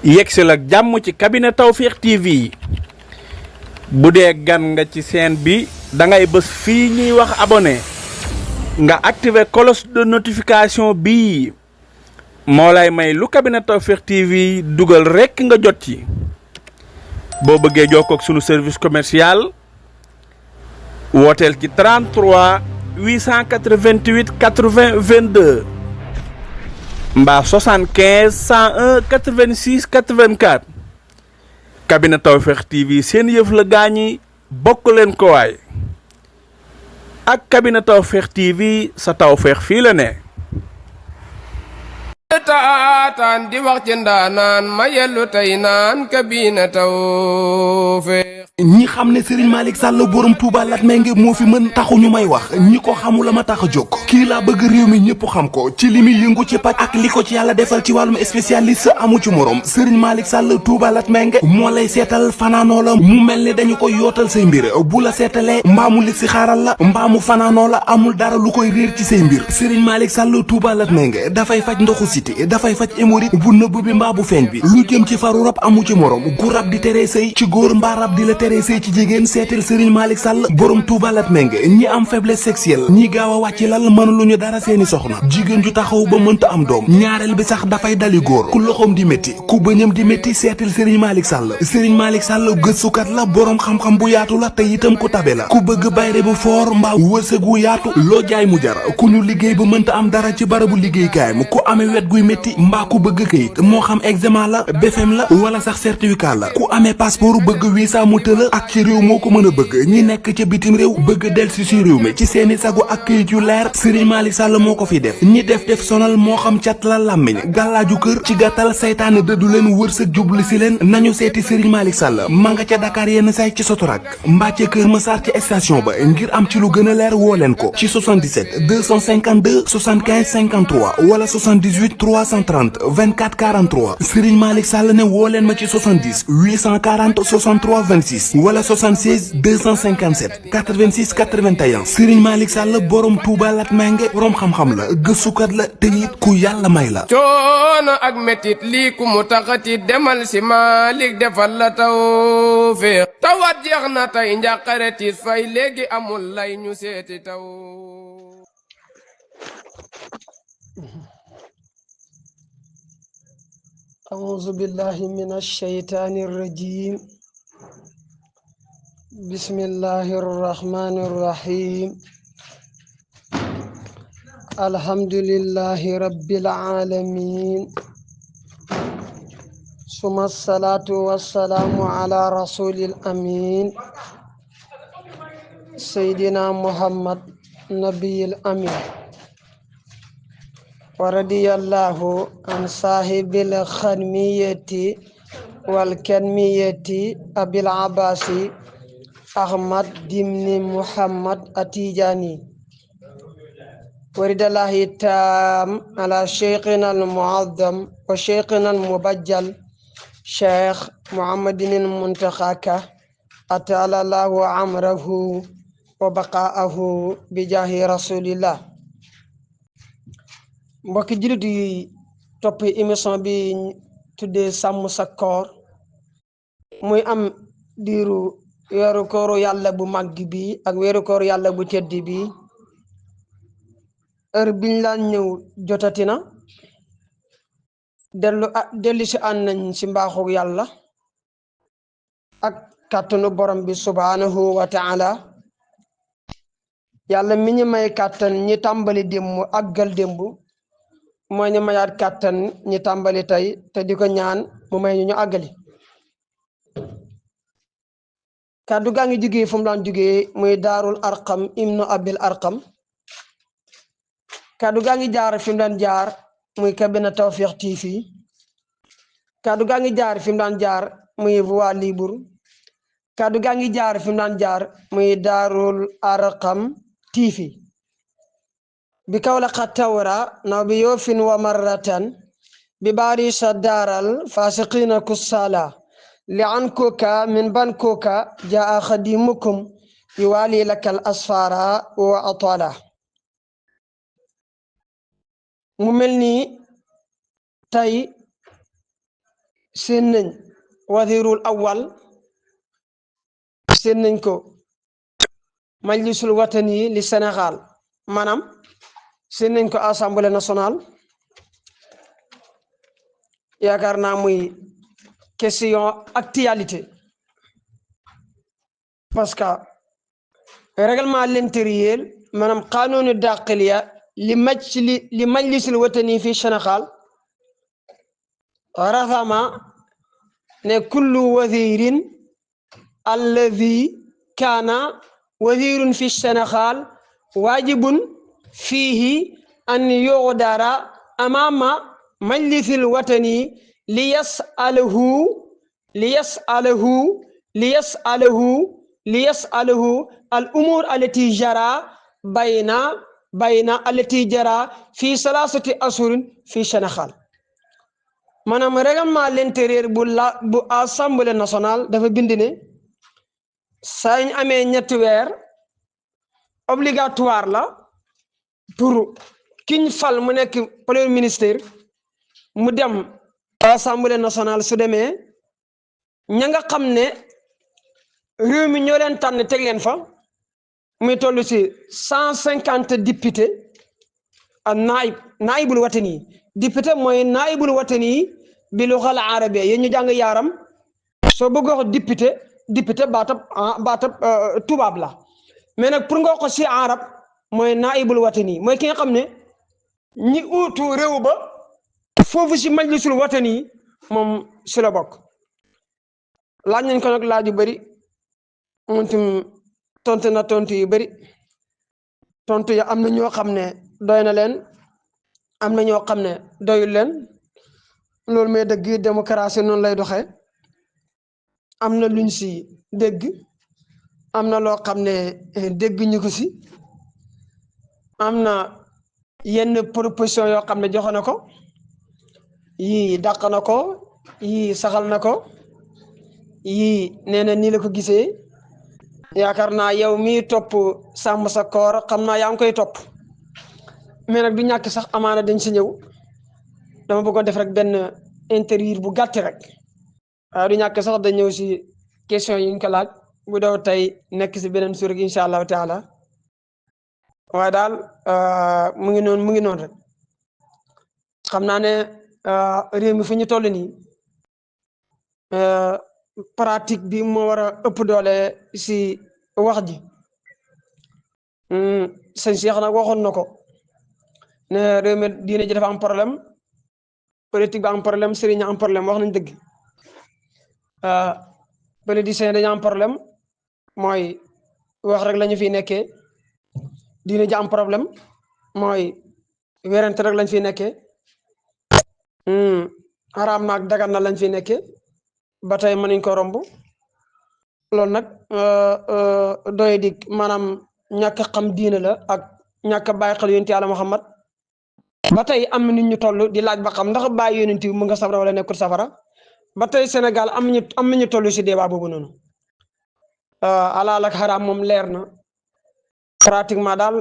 yegsil ak jàmm ci cabinet Tawfekh TV bu dee gan nga ci chaîne bi da ngay bës fii ñuy wax abonné nga activer cloche de notification bii moo lay may lu cabinet Tawfekh TV dugal rekk nga jot ci boo bëggee jokkoo ak sunu service commercial wooteel ci 33 888 80 22 mbaa 75 101 86 84 cabinet Tawfekh TV seen yëf la gaañi bokk leen ko waay ak cabinet Tawfekh TV sa tawfeex fii la ne. taataan di wax ci ndaanaan ma yellu tey naan cabinet Tawfekh. ñi xam ne Serigne Malick Sall borom Touba Latmingué moo fi mën taxu ñu may wax ñi ko xamula ma tax a jóg kii laa bëgg réew mi ñëpp xam ko ci li muy yëngu ci paj ak li ko ci yàlla defal ci wàllum spécialiste amu ci morom Serigne Malick Sall Touba Latmingué moo lay seetal fanaanoo la mu mel ni dañu koy yootal say mbir bu la seetalee mbaamu li si xaaral la mbaamu fanaanoo la amul dara lu koy réer ci say mbir Serigne Malick Sall Touba Latmingué dafay faj ndoxu siti dafay faj hémorroïde bu nëbb bi mbaa bu feeñ bi lu jëm ci faru rab amu ci morom gu rab di teree sëy ci góor mbaa rab di la teree sëy ci jigéen seetal Serigne Malick Sall borom Touba Latmingué ñi am faiblesse sexuelle ñi gaaw a wàcc lal mënuluñu dara seeni soxna jigéen ju taxaw ba mënta am doom ñaareel bi sax dafay dali góor ku loxoom di métti ku bëñam di métti seetal Serigne Malick Sall Serigne Malick Sall gëstukat la borom xam-xam bu yaatu la te itam ku tabe la ku bëgg bayre bu foor mbaa wërsëg wu yaatu loo jaay mu jar ku ñu liggéey ba mënta am dara ci barabu liggéeykaayam ku amee wet guy métti mbaa ku bëgg kayit moo xam examen la BFEM la wala sax certificat la ku amee passeport bëgg visa mu tëla ak ci réew moo ko mën a bëgg ñi nekk ca bitim réew bëgg delsi si réew mi ci seeni sagu ak këyit yu leer Serigne Malick Sall moo ko fi def ñi def sonal moo xam cat la làmmiñ gàllaaju kër ci gàttal saytaane dëddu leen wërsëg jublu si leen nañu seeti Serigne Malick Sall ma nga ca Dakar yenn say ci Sotorak mbaa ca Kër Massar ci station ba ngir am ci lu gën a leer woo leen ko ci 77 252 75 53 wala 78 330 24 43 Serigne Malick Sall ne woo leen ma ci 70 840 63 26 wala 76 257 86 81 Serigne Malick Sall borom Touba Latmingué borom xam-xam la gëstukat la te it ku yàlla may la. coono ak metit lii ku mu taxati demal si Malick defal la Tawfekh tawat jeex na tey njàqare tiis fay léegi amul lay ñu seeti taw. أعوذ بالله من الشيطان الرجيم بسم الله الرحمن الرحيم الحمد لله رب العالمين ثم الصلاة والسلام على رسول الأمين سيدنا محمد نبي الأمين ورضي الله عن صاحب الخدمية والكنمية أبي العباس أحمد بن محمد التيجاني ورد الله التام على شيخنا المعظم وشيخنا المبجل شيخ محمد المنتخى أطال الله عمره وبقاءه بجاه رسول الله. mbokki jullit yi topp émission bi tuddee sàmm sa koor muy am diiru weeru kooru yàlla bu màgg bi ak weeru kooru yàlla bu tedd bi heure biñ laan ñëw jotati na dellu si ànd nañ si mbaaxu yàlla ak kàttanu borom bi subhanahu wa taala yàlla mi ñu may kàttan ñi tàmbali démb àggal démb mooy ñu mayaat kàttan ñi tàmbali tey te di ko ñaan mu may ñu àggali kàddu gaa ngi jógee fu mu daan jógee muy daarul arqam ibnu abil arqam kàddu gaa ngi jaar fi mu daan jaar muy cabinet Tawfekh TV kàddu gaa ngi jaar fi mu daan jaar muy voix libre kàddu gaa ngi jaar fi mu daan jaar muy daarul arqam TV bi kawlaqa tawra naw bi yoofin wa marratan bi barisa daaral fasiqina kussala li an koka min ban koka jaa khadimukum yuwali lakal asfara wa atala mu mel ni tey seen nañ wazirul awwal seen nañ ko majlisul watani li Sénégal maanaam seen nañ ko assemblée nationale yaakaar naa muy question actualité parce que règlement l'intérieur maanaam qanunu daqiliya li majlisul watani fi Sénégal رغم كل وزير الذي كان وزير في السنغال واجب فيه أن يغدر أمام مجلس الوطني ليسأله الأمور التي جرى التي جرى في 3 أشهر في السنغال maanaam règlement l'intérieur bu assemblée nationale dafa bind ne saa ñu amee ñetti weer obligatoire la pour kiñ fal mu nekk premier ministre mu dem assemblée nationale su demee ña nga xam ne réew mi ñoo leen tànn teg leen fa muy toll ci 150 députés ak naayibul watani député mooy naayibul watani bi luxal arabiya yéen ñu jàng yaaram soo bëgg wax député baatab tubaab la mais nag pour nga wax ko si arab mooy naayibul watani mooy ki nga xam ne ñi uutu réew ba foofu si majlisul watani moom si la bokk laaj nañ ko nag laaj yu bëri moom tim tontu na tontu yu bëri tontu ya am na ñoo xam ne doy na leen am na ñoo xam ne doyul leen loolu mooy dëgg démocratie noonu lay doxee am na luñ si dégg am na loo xam ne dégg ñu ko si am na yenn proposition yoo xam ne joxe na ko yii dàq na ko yii saxal na ko yii nee na nii la ko gisee yaakaar naa yow mi topp sàmm sa koor xam naa yaa ngi koy topp mais nag du ñàkk sax amaana dañ si ñëw dama bëggoon def rek benn interview bu gàtt rek waaye du ñàkk sax dañ ñëw si question yi ñu ko laaj bu doo tey nekk si beneen suur gi incha allahu taala waaye daal mu ngi noonu rek xam naa ne réew mi fu ñu toll nii pratique bi moo war a ëpp doole si wax ji sëñ Cheikh nag waxoon na ko ne réew mi diine ji dafa am problème politique bi am problème sëriñ am problème wax nañ dëgg politiciens dañu am problème mooy wax rek la ñu fi nekkee diine ji am problème mooy werante rek lañ fi nekkee xaraam naag dagan na lañ fi nekkee ba tey mënuñ ko romb loolu nag doy di maanaam ñàkk xam diine la ak ñàkk bàyyi xel yonent Yàlla Muhammad ba tey am na nit ñu toll di laaj ba xam ndax bàyyi yonent bi mu nga safara wala nekkul safara ba tey Sénégal am nañu toll si débat boobu noonu alaal ak xaraam moom leer na pratiquement daal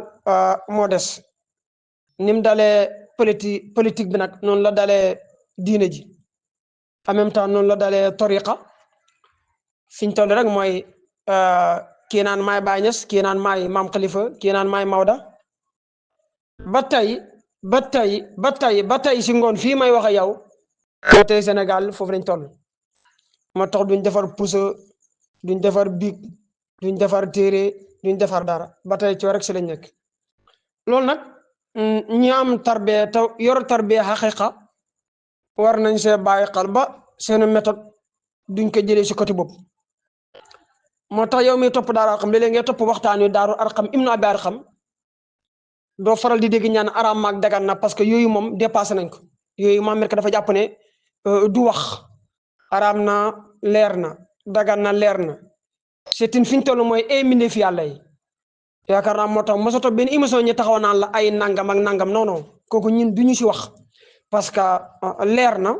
moo des ni mu dalee politique bi nag noonu la dalee diine ji en même temps noonu la dalee tariqa fi ñu toll rek mooy kii naan maay Baay Ñas kii naan maay Maam Khalifa kii naan maay Maoda ba tey si ngoon fii may wax ak yow ba tey Sénégal foofu lañ toll moo tax duñ defar puso duñ defar bic duñ defar téere duñ defar dara ba tey coo rek si lañ nekk loolu nag ñi am tarbiya te yor tarbiya xaqiqa war nañ see bàyyi xel ba seen méthode duñ ko jëlee si côté boobu moo tax yow mi topp Daaru Arqam léeg-léeg ngay topp waxtaan wi Daaru Arqam Ibnu Abi Arqam doo faral di dégg ñaan araam maag dagan na parce que yooyu moom dépassé nañ ko yooyu maam merk dafa jàpp ne du wax araam na leer na dagan na leer na c'est une fi ñu toll mooy ay mbindeef yàlla yi yaakaar naa moo tax mosoto benn émission ñi taxaw naan la ay nangam ak nangam non non kooku ñun duñu si wax parce que leer na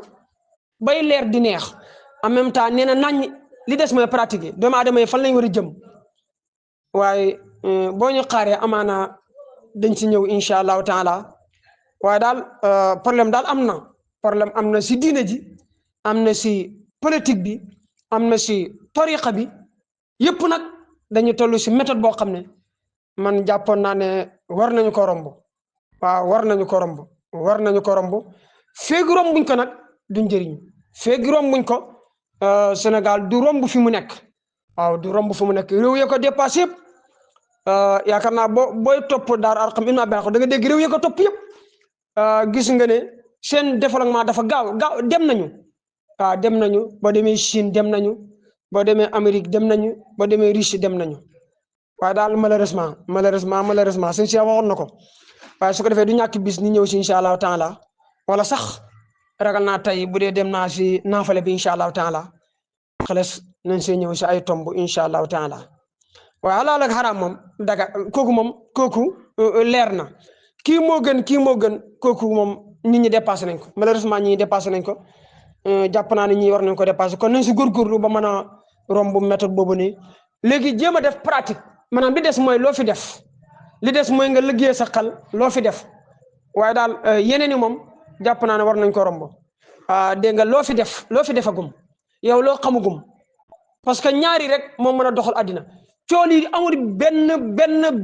bay leer di neex en même temps nee na nañ li des mooy pratiquer doomu aadama yi fan lañ war a jëm waaye boo ñu xaaree amaana dañ si ñëw incha allahu taala waaye daal problème daal am na si diine ji am na si politique bi am na si tariqa bi yëpp nag dañu toll si méthode boo xam ne man jàppoon naa ne war nañu ko romb waaw war nañu ko romb feeg rombuñ ko nag du njëriñ feeg rombuñ ko Sénégal du romb fi mu nekk waaw du romb fi mu nekk réew ya ko dépassé yëpp yaakaar naa booy topp Daaru Arqam Ibn Abi Arqam da nga dégg réew ya ko topp yëpp gis nga ne seen développement dafa gaaw dem nañu waaw dem nañu boo demee Chine dem nañu boo demee Amérique dem nañu boo demee Russie dem nañu waaye daal malheureusement sëñ si waxoon na ko waaye su ko defee du ñàkk bis ni ñëw si incha allahu taala wala sax ragal naa tey bu dee dem naa si naafale bi incha allahu taala xales nañ see ñëw si ay tomb incha allahu taala waaye xalaal ak xaraam moom kooku leer na kii moo gën kooku moom nit ñi dépassé nañ ko malheureusement ñi dépassé nañ ko jàpp naa ne ñii war nañ ko dépassé kon nañ si góorgóorlu ba mën a romb méthode boobu nii léegi jéem a def pratique maanaam li des mooy loo fi def li des mooy nga liggéey sa xel loo fi def waaye daal yeneen yi moom jàpp naa ne war nañ ko romb dégg nga loo fi defagum yow loo xamugum parce que ñaari rek moo mën a doxal àddina cool yi amul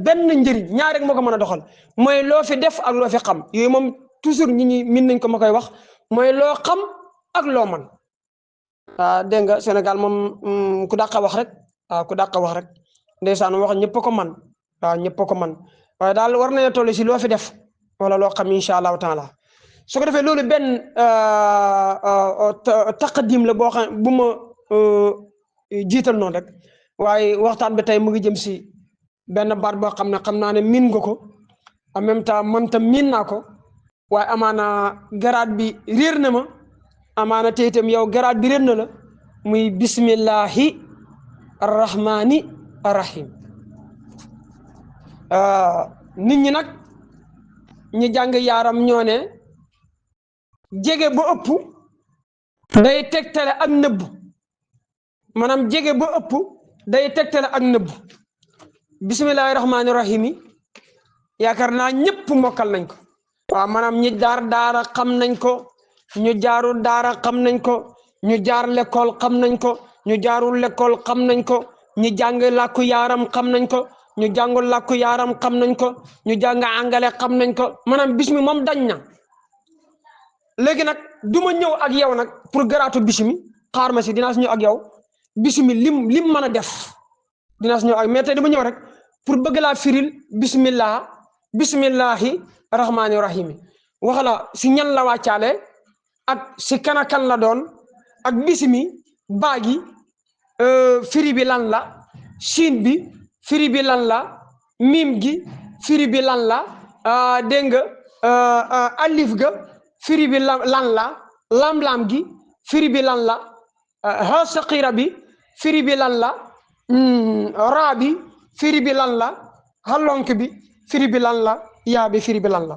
benn njëriñ ñaari rek moo ko mën a doxal mooy loo fi def ak loo fi xam yooyu moom toujours ñi min nañ ko ma koy wax mooy loo xam ak loo man dégg nga Sénégal moom ku dàqa wax rek ndeysaan wax ñëpp ko man ñëpp ko man waaye daal war nañu toll si loo fi def wala loo xam incha allahu taala su ko defee loolu benn taqdim la boo xam bu ma jiital noonu rek waaye waxtaan bi tey mu ngi jëm si benn baat boo xam ne xam naa ne miin nga ko en même temps man tam miin naa ko waaye amaana garaat bi réer na ma amaana tey itam yow garaat bi réer na la muy bismillahi arrahmani arrahim nit ñi nag ñi jàng yaaram ñoo ne jege ba ëpp day tegtale ak nëbb maanaam jege ba ëpp day tegtale ak nëbb bismillahi rahmaani rahim yi yaakaar naa ñëpp mokkal nañ ko waaw maanaam ñi jaar daara xam nañ ko ñu jaarul daara xam nañ ko ñu jaar l'école xam nañ ko ñu jaarul l'école xam nañ ko ñu jàng làkku yaaram xam nañ ko ñu jàngul làkku yaaram xam nañ ko ñu jàng anglais xam nañ ko maanaam bismi moom dañ na léegi nag du ma ñëw ak yow nag pour garaatu bismi xaar ma si dinaa si ñëw ak yow bismi lim mën a def dinaa si ñëw ak mais tey dama ñëw rek pour bëgg laa firil bismillahi rahmaani rahimi wax la si ñan la wàccaale ak si kan la doon ak bismi baagi firi bi lan la siin bi firi bi lan la mim gi firi bi lan la dégg nga alif ga firi bi lan la lam-lam gi firi bi lan la ha saqira bi firi bi lan la raa bi firi bi lan la halonk bi firi bi lan la yaa bi firi bi lan la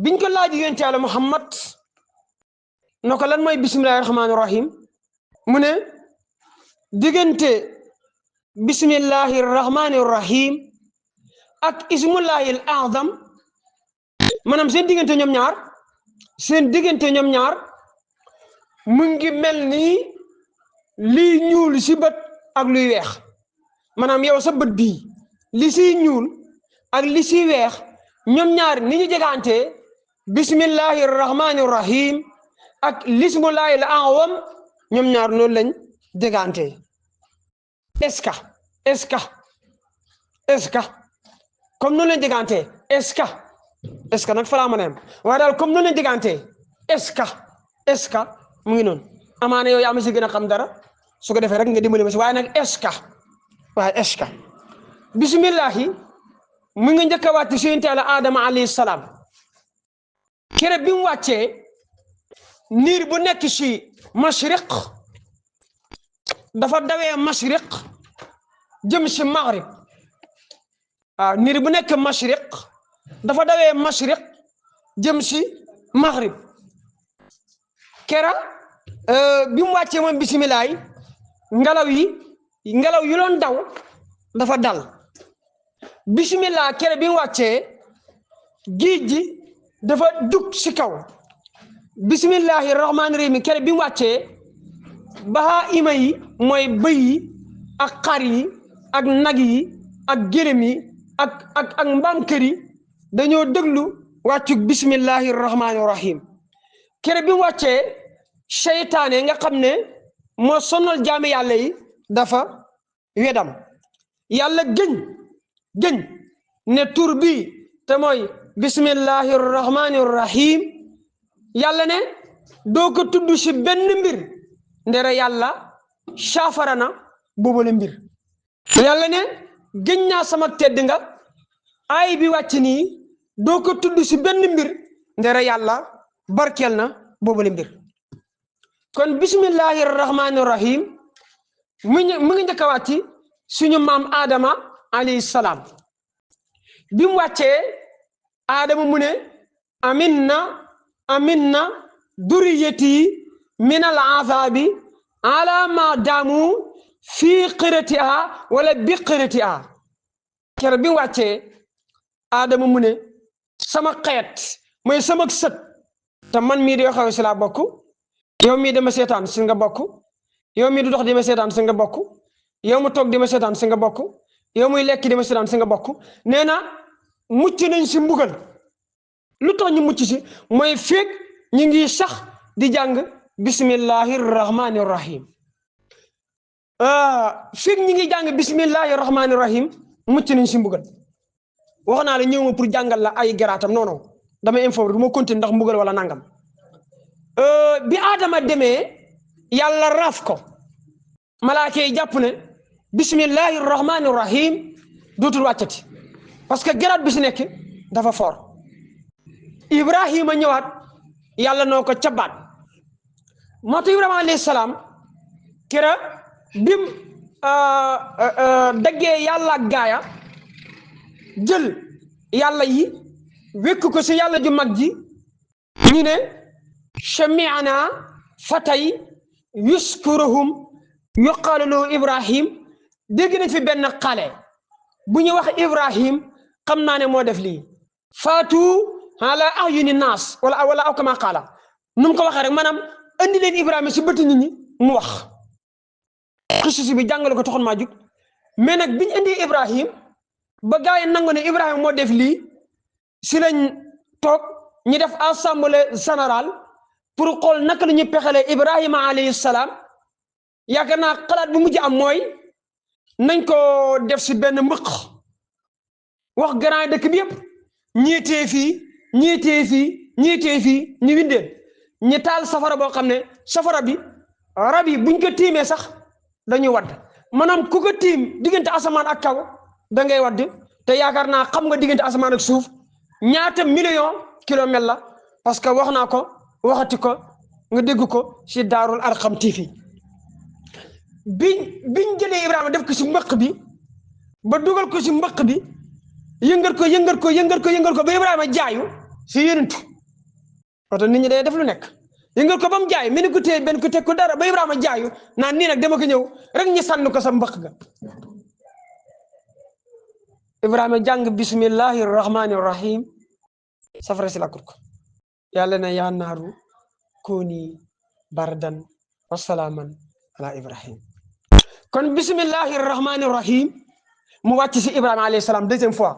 biñ ko laaj yonent Yàlla Muhammad no ko lan mooy bismillahi rahmaani rahim mu ne diggante bismillahi rahmaani rahim ak ismullahi al azam maanaam seen diggante ñoom ñaar mu ngi mel ni liy ñuul si bët ak luy weex maanaam yow sa bët bii li siy ñuul ak li siy weex ñoom ñaar ni ñu jegante bismillahi rahmaani rahim ak lismullahi al azam ñoom ñaar noonu lañ jegante est-ce que comme noonu lañ jegante est-ce que nag falaa mën a yem waaye daal comme noonu lañ jegante est-ce que mu ngi noonu amaana yow yaa ma si gën a xam dara su ko defee rek nga dimbali ma si waaye nag est-ce que bismillahi mu ngi njëkk a wàcc si yonent Yàlla Adama alayhi salaam kere bi mu wàccee niir bu nekk si mashriq dafa dawee mashriq jëm si maghrib waaw niir bu nekk mashriq dafa dawee mashriq jëm si maghrib kera bi mu wàccee moom bisimilaay ngelaw yu doon daw dafa dal bisimilah kere bi mu wàccee géej gi dafa dug si kaw bismillahi rahmaani rahim kere bi mu wàccee bahaa ima yi mooy bëy yi ak xar yi ak nag yi ak gëlëm yi ak mbaam kër yi dañoo déglu wàccug bismillahi rahmaani rahim kere bi mu wàccee seytaane nga xam ne moo sonal jaami yàlla yi dafa wedam yàlla gëñ ne tur bi te mooy bismillahi rahmaani rahim yàlla ne doo ko tudd si benn mbir ndere yàlla saafara na boobale mbir yàlla ne gëñ naa sama tedd nga ay bi wàcc nii doo ko tudd si benn mbir ndere yàlla barkeel na boobale mbir kon bismillahi rahmaani rahim mu ngi njëkk a wàcc suñu maam Adama alayhi salaam bi mu wàccee Adama mu ne aminna duriyati min al azabi ala ma daamu fii qiratiha wala bi qiratiha kere bi mu wàccee Adama mu ne sama xeet mooy sama sët te man mii di xew si laa bokk yow mii dama seetaan si nga bokk yow mii du dox dama seetaan si nga bokk yow mu toog dama seetaan si nga bokk yow muy lekk dama seetaan si nga bokk nee na mucc nañ si mbugal lu tax ñu mucc si mooy feeg ñu ngi sax di jàng bismillahi rahmaani rahim feeg ñu ngi jàng bismillahi rahmaani rahim mucc nañ si mbugal wax naa la ñëw ma pour jàngal la ay garaatam non non dama info du ma continuer ndax mbugal wala nangam bi Adama demee yàlla raaf ko malaaka yi jàpp ne bismillahi rahmaani rahim dootul wàccati parce que garaat bi si nekk dafa fort Ibrahima ñëwaat yàlla noo ko cabaat moo tax Ibrahima alayhi salaam kera bim daggee yàlla ak gaaya jël yàlla yi wékk ko si yàlla ju mag ji ñu ne sami'na fatay yuskuruhum yuqaalu lahu Ibrahim dégg nañ fi benn xale bu ñu wax Ibrahim xam naa ne moo def lii faatu ala ahyuni naas wala aw kama qaala nu mu ko waxee rek maanaam andi leen Ibrahima si bëtt nit ñi mu wax xisusi bi jàngale ko taxoon maa jug mais nag biñu andi Ibrahim ba gaa yi nangu ne Ibrahima moo def lii si lañ toog ñu def assemblée générale pour xool naka la ñu pexalee Ibrahima alayhi salaam yaakaar naa xalaat bu mujj am mooy nañ ko def si benn mbëq wax grand dëkk bi yëpp ñiitee fii ñu windeel ñi taal safara boo xam ne safara bi rab yi buñ ko tiimee sax dañuy wadd maanaam ku ko tiim diggante asamaan ak kaw da ngay wadd te yaakaar naa xam nga diggante asamaan ak suuf ñaata million kilomètres la parce que wax naa ko waxati ko nga dégg ko si Daarul Arqam TV biñ jëlee Ibrahima def ko si mbëq bi ba dugal ko si mbëq bi yëngal ko ba Ibrahima jaayu si yénentu oto nit ñi day def lu nekk yëngal ko ba mu jaay mel ni ku téye benn ku teg ko dara ba Ibrahima jaayu naan nii nag dama ko ñëw rek ñu sànni ko sa mbëq ga Ibrahima jàng bismillahi rahmaani rahim safara si lakkut ko yàlla na yaa naaru kooni bardan wa salaaman ala Ibrahim kon bismillahi rahmaani rahim mu wàcc si Ibrahima alayhi salaam deuxième fois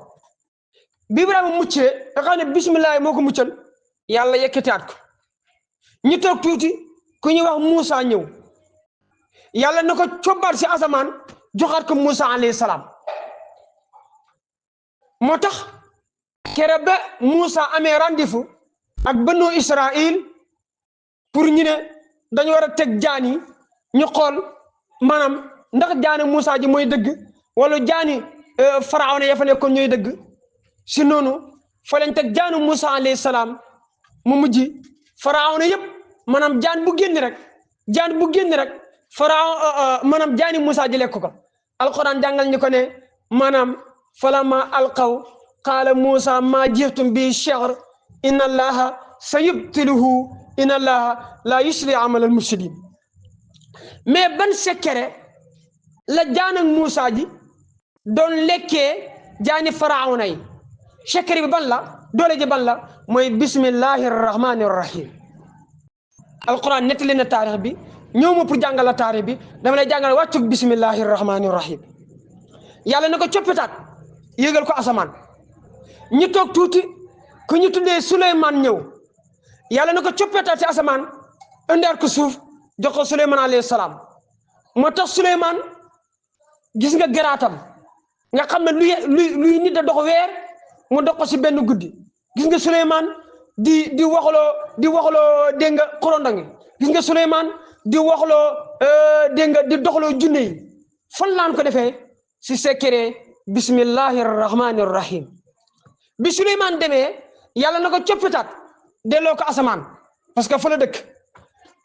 bi Ibrahima muccee nga xam ne bismillahi moo ko muccal yàlla yekkitaat ko ñu toog tuuti ku ñuy wax Moussa ñëw yàlla na ko cobbaat si asamaan joxaat ko Moussa alayhi salaam moo tax kere ba Moussa amee rendez-vous ak Banu Israël pour ñu ne dañu war a teg jaani ñu xool maanaam ndax jaani Moussa ji mooy dëgg wala jaani Firawna ya fa nekkoon ñooy dëgg si noonu fa lañ teg jaanu Moussa alayhi salaam mu mujj Firawna yëpp maanaam jaan bu génn rek maanaam jaani Moussa ji lekk ko alquran jàngal ñu ko ne maanaam falamma alqaw qaala Moussa ma jihtum bi shi'r inna allaha sayubtiluhu inna allaha la yusli amal al mufsidin mais ban secret la jaan ak Moussa ji doon lekkee jaani Firawna yi secret bi ban la doole ji ban la mooy bismillahi rahmani rahim alquran nettali na taarix bi ñëw ma pour jàngal la taarix bi dama lay jàngal wàccug bismillahi rahmani rahim yàlla na ko coppitaat yéegal ko asamaan ñu toog tuuti ku ñu tuddee Souleymane ñëw yàlla na ko coppitaat ci asamaan indaat ko suuf jox ko Souleymane alayhi salaam moo tax Souleymane gis nga garaatam nga xam ne luy nit da dox weer mu dox ko si benn guddi gis nga Souleymane di waxloo dégg nga xorondong gis nga Souleymane di waxloo dégg nga di doxloo junne yi fan laan ko defee si secret bismillahi rahmani rahim bi Souleymane demee yàlla na ko coppitaat delloo ko asamaan parce que fa la dëkk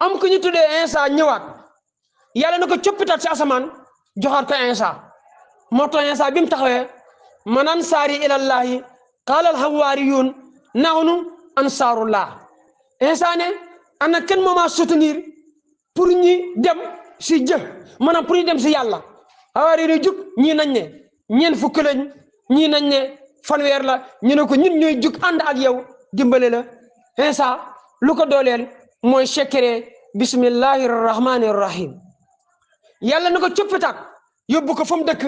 am ku ñu tuddee Insa ñëwaat yàlla na ko coppitaat si asamaan joxaat ko Insa moo tax Insa bi mu taxawee man ansaari ilallahi qaala alhawaariyuun nahnu ansaarullah Insa ne ana kenn moo ma soutenir pour ñi dem si jë maanaam pour ñu dem si yàlla hawaari yi jug ñii nañ ne ñeen fukk lañ ñii nañ ne fanweer la ñu ne ko ñun ñooy jug ànd ak yow dimbale la Insa lu ko dooleel mooy secret bismillahi rahmani rahim yàlla na ko coppitaat yóbbu ko fa mu dëkk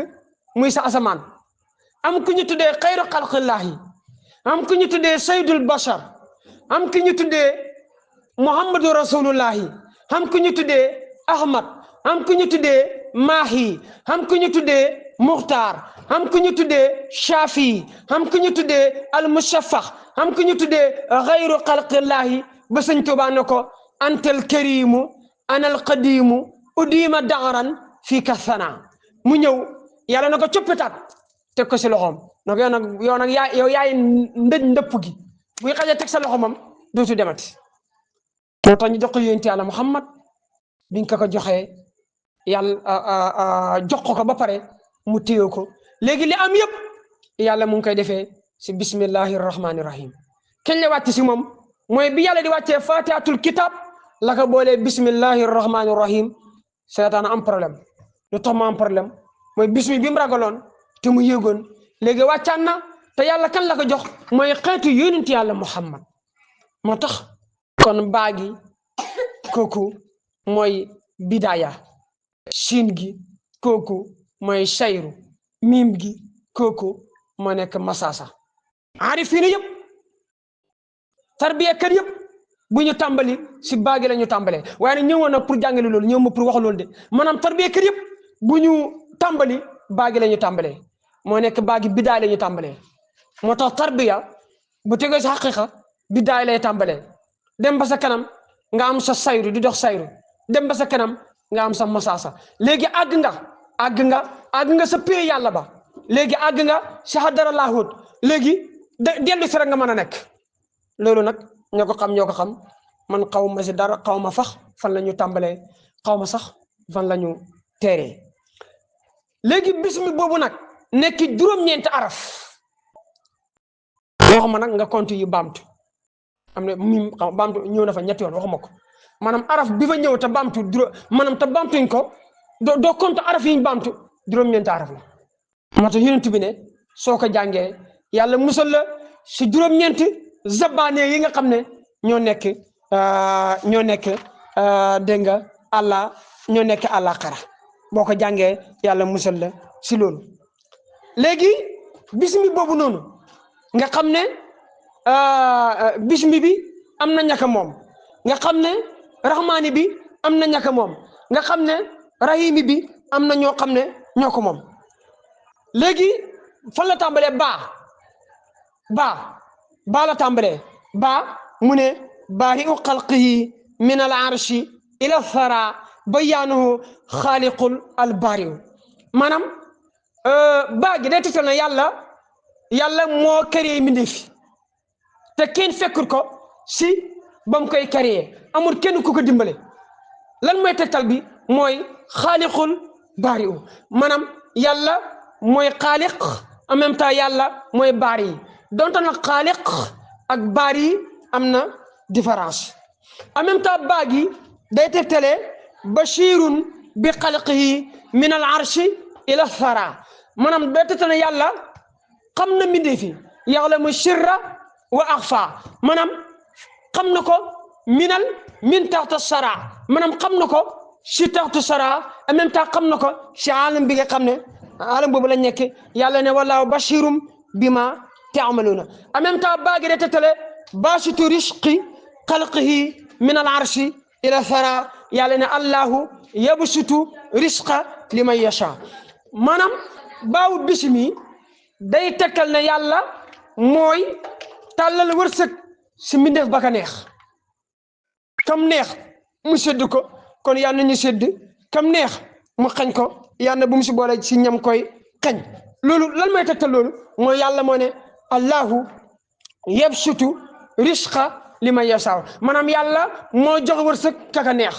muy sa asamaan am ku ñu tuddee xayru xalqillahi am ku ñu tuddee saydul bashar am ku ñu tuddee muhammadu rasulullahi am ku ñu tuddee ahmad am ku ñu tuddee maahi am ku ñu tuddee muxtaar am ku ñu tuddee shafi am ku ñu tuddee almushafax am ku ñu tuddee xayru xalqillahi ba sëñ Tuubaa ne ko antal karimu anal qadimu udima daxaran fii kathana mu ñëw yàlla na ko coppitaat teg ko si loxoom nag yow nag yow yaay ndëj ndëpp gi buy xaja teg sa loxo moom dootu demati moo tax ñu jox ko yonent yàlla Muhammad biñ ko joxee yàlla jox ko ba pare mu téye ko léegi li am yëpp yàlla mu ngi koy defee si bismillahi rahmani rahim kañ la wàcc si moom mooy bi yàlla di wàccee fatihatul kitab la ko boolee bismillahi rahmani rahim seetaan am problème lu tax ma am problème mooy bismi bi mu ragaloon te mu yéegoon léegi wàccaan na te yàlla kan la ko jox mooy xeetu yonent yàlla Muhammad moo tax kon baagi kooku mooy bidaya siin gi kooku mooy sayru miim gi kooku moo nekk masasa aarifiina yëpp tarbiya kër yëpp bu ñu tàmbali si baagi la ñu tàmbalee waaye nag ñëwoon na pour jàngale loolu ñëw ma pour wax loolu de maanaam tarbiya kër yëpp bu ñu tàmbali baagi la ñu tàmbalee moo nekk baagi bidaay la ñu tàmbalee moo tax tarbiya bu tegee si xaqiqa bidaay lay tàmbalee dem ba sa kanam nga am sa sayru di dox sayru dem ba sa kanam nga am sa masasa léegi àgg nga sa pay yàlla ba léegi àgg nga si xadara laahut léegi dellu si rek nga mën a nekk loolu nag ñoo ko xam man xaw ma si dara xaw ma fax fan la ñu tàmbalee xaw ma sax fan la ñu teeree léegi bismi boobu nag nekk juróom-ñeenti araf waxuma nag nga compte yu baamtu am na mim baamtu ñëw na fa ñetti yoon waxuma ko maanaam araf bi fa ñëw te baamtu maanaam te baamtuñ ko doo compte araf yi ñu baamtu juróom-ñeenti araf la moo tax yonent bi ne soo ko jàngee yàlla musal la si juróom-ñeenti zabaane yi nga xam ne ñoo nekk dégg nga àlla ñoo nekk àllaaxira boo ko jàngee yàlla musal la si loolu léegi bismi boobu noonu nga xam ne bismi bi am na ñaka moom nga xam ne rahmaani bi am na ñaka moom nga xam ne rahimi bi am na ñoo xam ne ñoo ko moom léegi fan la tàmbalee baa la tàmbalee mu ne baari'u xalqihi min al arshi ila thara bayaanuhu xaaliqul al baari'u maanaam baa gi day tegtal na yàlla moo créé mbindeef te kenn fekkul ko si ba mu koy créé amul kenn ku ko dimbale lan mooy tegtal bi mooy xaaliqul baari'u maanaam yàlla mooy xaaliq en même temps yàlla mooy baari yi donte nag xaaliq ak baari yi am na différence en même temps baa gi day tegtale bashirun bi xalqihi min al arshi ila thara maanaam day tegtale yàlla xam na mbindee fi ya'lamu sirra wa axfa maanaam xam na ko minal min taxta sara maanaam xam na ko si taxta sara en même temps xam na ko si alam bi nga xam ne alam boobu la nekk yàlla ne wallahu bashirum bima taamaluuna en même temps baagi de tetale basitu risqi xalqihi min al arshi ila sara yàlla ne allahu yabsutu risqa liman yasha maanaam baawu bisimi day tekkal ne yàlla mooy tàllal wërsëg si mbindeef ba ka neex kam neex mu sédd ko kon yal na ñu sédd kam neex mu xañ ko yal na bu mu si boole si ñam koy xañ loolu lan mooy tegtal loolu mooy yàlla moo ne allahu yabsutu risqa liman yashaa maanaam yàlla moo jox wërsëg kaka neex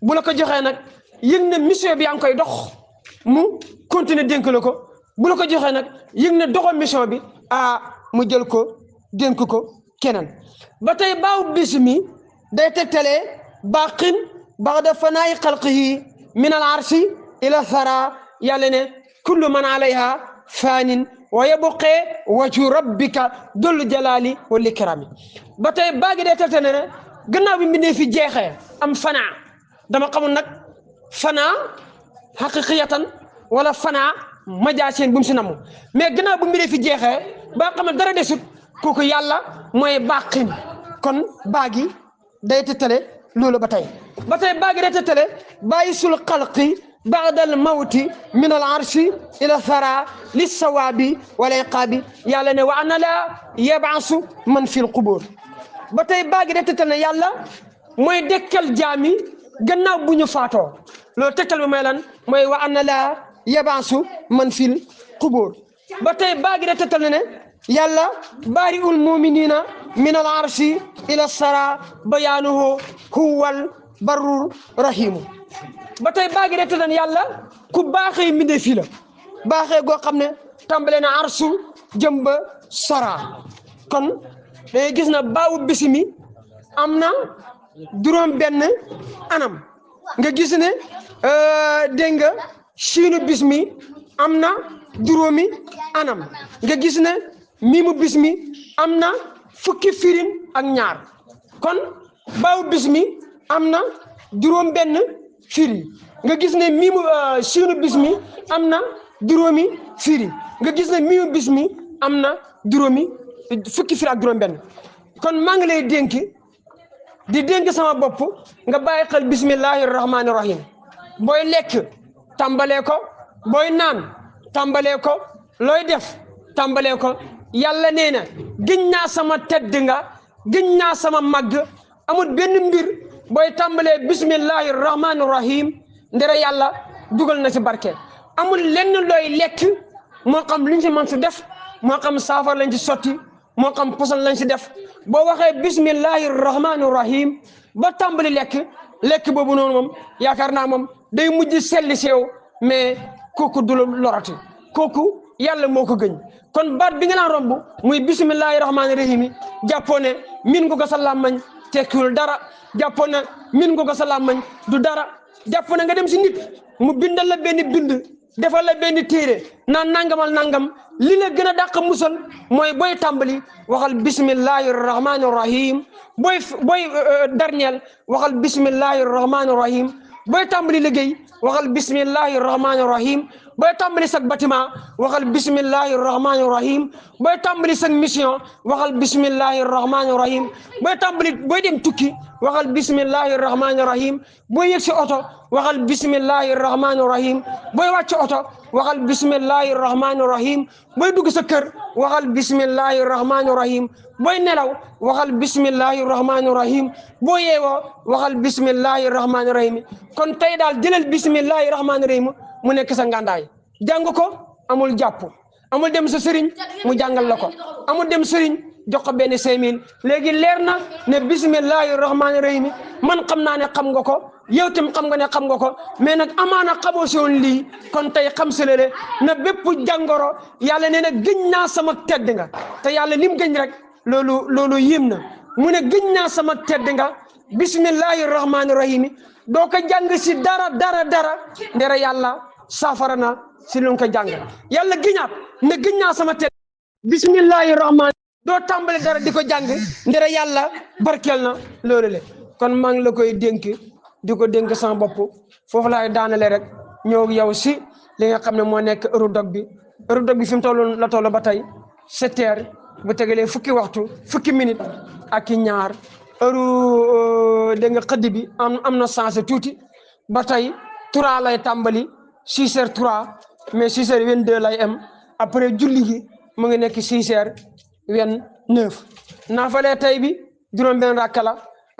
bu la ko joxee nag yëg na mission bi yaa ngi koy dox mu continuer dénk la ko bu la ko joxee nag yëg na doxo mission bi mu jël ko dénk ko keneen ba tey baaw bismi day tegtalee baqin baxda fanaayi xalqihi min al arshi ila thara yàlla ne kullu man alayha faanin wa yabqee wajhu rabbika dul jalali wal ikrami ba tey baagi day tegtale ne gannaaw bi mbindee fi jeexee am fanaa dama xamul nag fanaa xaqiqiyatan wala fanaa majaaseen bu mu si namu mais gannaaw bu mbindee fi jeexee ba xam ne dara desut kooku yàlla mooy baqin kon baagi day tegtale loolu ba tey baagi day tegtale bàyyi sul xalqi baadal mawti min al arshi ila thara li sawaabi wala iqaabi yàlla ne wa ana la yabasu man fi l qubur ba tey baagi day tegtale ne yàlla mooy dekkal jaami gannaaw bu ñu faatoo loolu tegtal bi mooy lan mooy wa ana la yabasu man fi l qubur ba tey baagi day tegtale ne yàlla baari ul muminina min al arshi ila sara bayaanuhu huwal barur rahimu ba tey baagi de tëddan yàlla ku baaxee mbindee fii la baaxee goo xam ne tàmbale na arsu jëm ba sara kon dangay gis na baawu bisimi am na juróom benn anam nga gis ne dégg nga siinu bismi am na juróomi anam nga gis ne miimu bismi am na fukki firin ak ñaar kon baawu bismi am na juróom benn firi nga gis ne miimu siinu bismi am na juróomi firi nga gis ne miimu bismi am na juróomi fukki firi ak juróom benn kon maa ngi lay dénk sama bopp nga bàyyi xel bismillahi rahmaani rahim booy lekk tàmbalee ko booy naan tàmbalee ko looy def tàmbalee ko yàlla nee na gëñ naa sama tedd nga gëñ naa sama màgg amul benn mbir booy tàmbalee bismillahi rahmaani rahim ndere yàlla dugal na ci barke amul lenn looy lekk moo xam luñ ci mën si def moo xam saafara lañ ci sotti moo xam poson lañ ci def boo waxee bismillahi rahmaani rahim ba tàmbali lekk boobu noonu moom yaakaar naa moom day mujj selli seew mais kooku du la lorati kooku yàlla moo ko gëñ kon baat bi nga naan romb muy bismillahi rahmaani rahim jàppoo ne min nga ko sa làmmañ tekkiwul dara jàppoo ne min nga ko sa làmmañ du dara jàppoo ne nga dem si nit mu bindal la benn bind defal la benn téere naan nangamal nangam li la gën a dàq musal mooy booy tàmbali waxal bismillahi rahmaani rahim booy darñeel waxal bismillahi rahmaani rahim booy tàmbali liggéey waxal bismillahi rahmaani rahim booy tàmbali sag bâtiment waxal bismillahi rahmaani rahim booy tàmbali sag mission waxal bismillahi rahmaani rahim booy dem tukki waxal bismillahi rahmaani rahim booy yëg si oto waxal bismillahi rahmaani rahim booy wàcc oto waxal bismillahi rahmaani rahim booy dugg sa kër waxal bismillahi rahmaani rahim booy nelaw waxal bismillahi rahmaani rahim boo yeewoo waxal bismillahi rahmaani rahim kon tey daal jëlal bismillahi rahmaani rahim mu nekk sa ngàndaay jàng ko amul jàpp amul dem sa sëriñ mu jàngal la ko amul dem sëriñ jox ko benn 5000 léegi leer na ne bismillahi rahmaani rahim man xam naa ne xam nga ko yow tam xam nga ne xam nga ko mais nag amaana xamoo si woon lii kon tey xam si lele na bépp jàngoro yàlla nee na gëñ naa sama tedd nga te yàlla lim gëñ rek loolu yéem na mu ne gëñ naa sama tedd nga bismillahi rahmaani rahim doo ko jàng si dara ndere yàlla saafara na si lu ko jàng yàlla gëñaat ne gëñ naa sama tedd bismillahi rahmaani doo tàmbale dara di ko jàng ndere yàlla barkeel na loolu le kon maa ngi la koy dénk di ko dénk sama bopp foofu laay daanale rek ñëw yow si li nga xam ne moo nekk heure dog bi fi mu toll la toll ba tey 7 heures bu tegalee fukki waxtu fukki minute ak ñaar heure dégg nga xëdd bi am na changé tuuti ba tey 3 lay tàmbali 6 heures 3 mais 6 heures 22 lay am après julli gi mu ngi nekk 6 heures 29 naafalee tey bi juróom-benn rakka la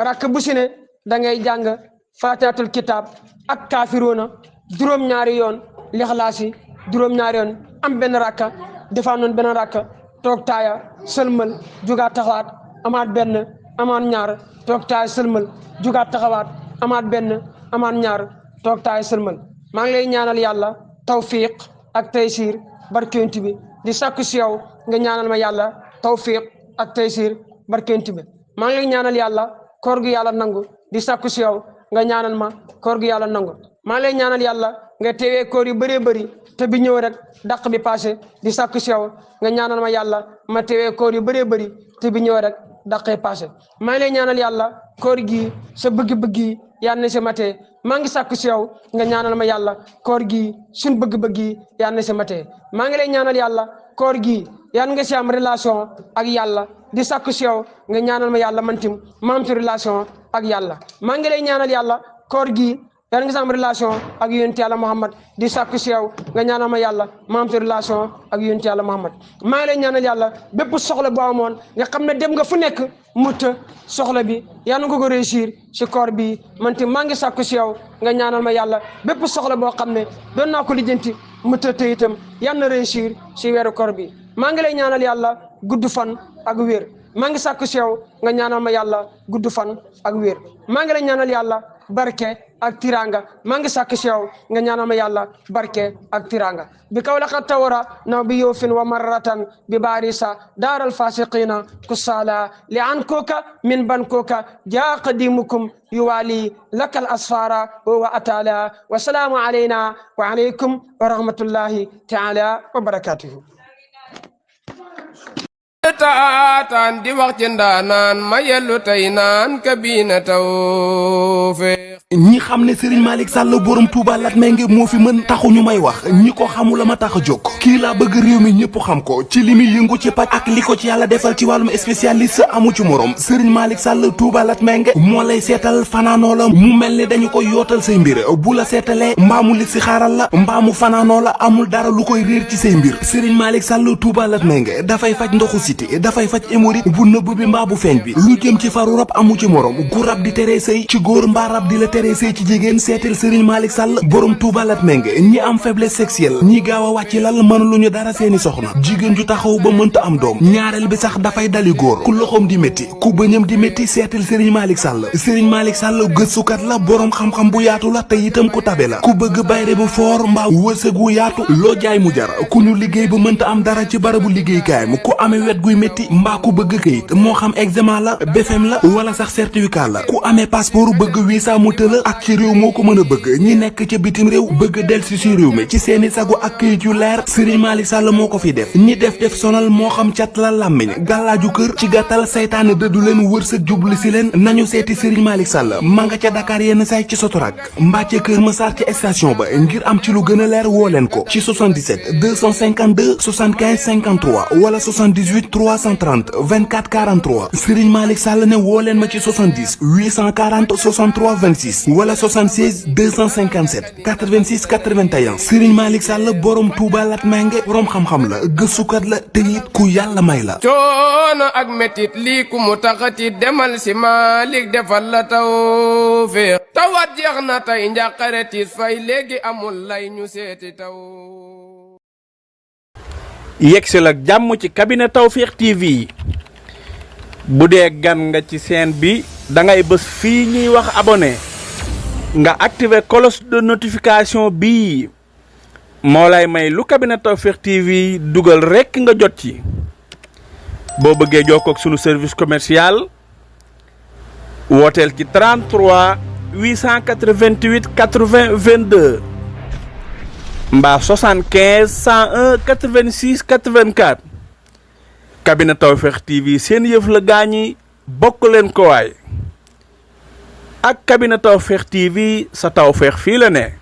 rakk bu si ne da ngay jàng fatihatul kitab ak kaafiruuna juróom-ñaari yoon lixlaasi juróom-ñaari yoon am benn rakka defaa noonu benn rakka toog taaya sëlmal jugaat taxawaat amaat benn amaat ñaar toog taaya sëlmal jugaat taxawaat amaat benn amaat ñaar toog taaya sëlmal maa ngi lay ñaanal yàlla tawfiq ak taysir barkent bi di sakku si yow nga ñaanal ma yàlla tawfiq ak taysir barkent bi maa ngi lay ñaanal yàlla koor gu yàlla nangu di sakku si yow nga ñaanal ma koor gu yàlla nangu maa ngi lay ñaanal yàlla nga teewee koor yu bëree bëri te bi ñëw rek dàq bi passé di sakku si yow nga ñaanal ma yàlla ma teewee koor yu bëree bëri te bi ñëw rek dàqee passé maa ngi lay ñaanal yàlla koor gi sa bëgg-bëgg yi yàlla na si matee maa ngi sakku si yow nga ñaanal ma yàlla koor gi suñ bëgg-bëgg yi yàlla na si matee maa ngi lay ñaanal yàlla koor gi yàlla nga si am relation ak yàlla di sakku si yow nga ñaanal ma yàlla man tim ma am ci relation ak yàlla maa ngi lay ñaanal yàlla koor gi yàlla nga si am relation ak yonent yàlla Muhammad di sakku si yow nga ñaanal ma yàlla ma am ci relation ak yonent yàlla Muhammad maa ngi lay ñaanal yàlla bépp soxla boo amoon nga xam ne dem nga fu nekk mutta soxla bi yàlla nga ko réussir si koor bi man tim maa ngi sakku si yow nga ñaanal ma yàlla bépp soxla boo xam ne doon naa ko lijjanti mutta te itam yàlla na réussir si weeru koor bi maa ngi lay ñaanal yàlla gudd fan ak wér maa ngi sakku si yow nga ñaanal ma yàlla gudd fan ak wér maa ngi lay ñaanal yàlla barke ak tiranga maa ngi sakku si yow nga ñaanal ma yàlla barke ak tiranga bi kaw laqad tawara naw bi yowfin wa marratan bi barisa daaral fasiqina kusala li an koka min ban koka jaa qadimukum yuwali lakal asfara wa atala wa salaamu alayna wa alaykum wa rahmatullahi taala wa barakatuhu taataan di wax ci ndaanaan ma yellu tey naan kabina tawfiq ñi xam ne Serigne Malick Sall borom Touba Latmingué moo fi mën taxuñu may wax ñi ko xamul la ma tax a jóg kii laa bëgg réew mi ñëpp xam ko ci li muy yëngu ci paj ak li ko ci yàlla defal ci wàllum spécialiste amu ci morom Serigne Malick Sall Touba Latmingué moo lay seetal fanaanoo la mu mel ni dañu koy yootal say mbir bu la seetalee mbaamu li si xaaral la mbaamu fanaanoo la amul dara lu koy réer ci say mbir Serigne Malick Sall Touba Latmingué dafay faj ndoxu siti dafay faj hémorroïde bu nëbb bi mbaa bu feeñ bi lu jëm ci faru rab amu ci morom gu rab di teree sëy ci góor mbaa rab di la teree sëy ci jigéen seetal Serigne Malick Sall borom Touba Latmingué ñi am faiblesse sexuelle ñi gaaw a wàcc lal mën lu ñu dara seeni soxna jigéen ju taxaw ba mënta am doom ñaareel bi sax dafay dali góor ku loxoom di métti ku bëñam di métti seetal Serigne Malick Sall Serigne Malick Sall gëstukat la borom xam-xam bu yaatu la te itam ku tabe la ku bëgg bayre bu foor mbaa wërsëg wu yaatu loo jaay mu jar ku ñu liggéey ba mënta am dara ci barabu liggéeykaayam ku amee wet guy métti mbaa ku bëgg kayit moo xam examen la BFEM la wala sax certificat la ku amee passeport bëgg visa mu tëla ak ci réew moo ko mën a bëgg ñi nekk ca bitim réew bëgg del si réew mi ci seeni sagu ak kayit yu leer Serigne Malick Sall moo ko fi def ñi def sonal moo xam cat la làmmiñ gàllaaju kër ci gàttal saytaane dëddu leen wërsëg jublu si leen nañu seeti Serigne Malick Sall ma nga ca Dakar yenn say ci Sotorak mbaa ca Kër Massar ci station ba ngir am ci lu gën a leer woo leen ko ci 77 252 75 53 wala 78 330 24 43 Serigne Malick Sall ne woo leen ma ci 70 840 63 26 wala 76 257 86 81 Serigne Malick Sall borom Touba Latmingué borom xam-xam la gëstukat la te it ku yàlla may la. coono ak metit lii ku mu taxati demal si Malick defal la tawfiq tawat jeex na tey njàqare tiis fay léegi amul lay ñu seeti taw. yegsi la jàmm ci cabinet Tawfekh TV bu dee gan nga ci chaîne bi da ngay bës fii ñuy wax abonné nga activer cloche de notification bii moo lay may lu cabinet Tawfekh TV dugal rekk nga jot ci boo bëggee jokkoo ak sunu service commercial wooteel ci 33 888 80 22 mbaa 75 101 86 84 cabinet Tawfekh TV seen yëf la gaañi bokk leen ko waay ak cabinet Tawfekh TV sa tawfeex fii la ne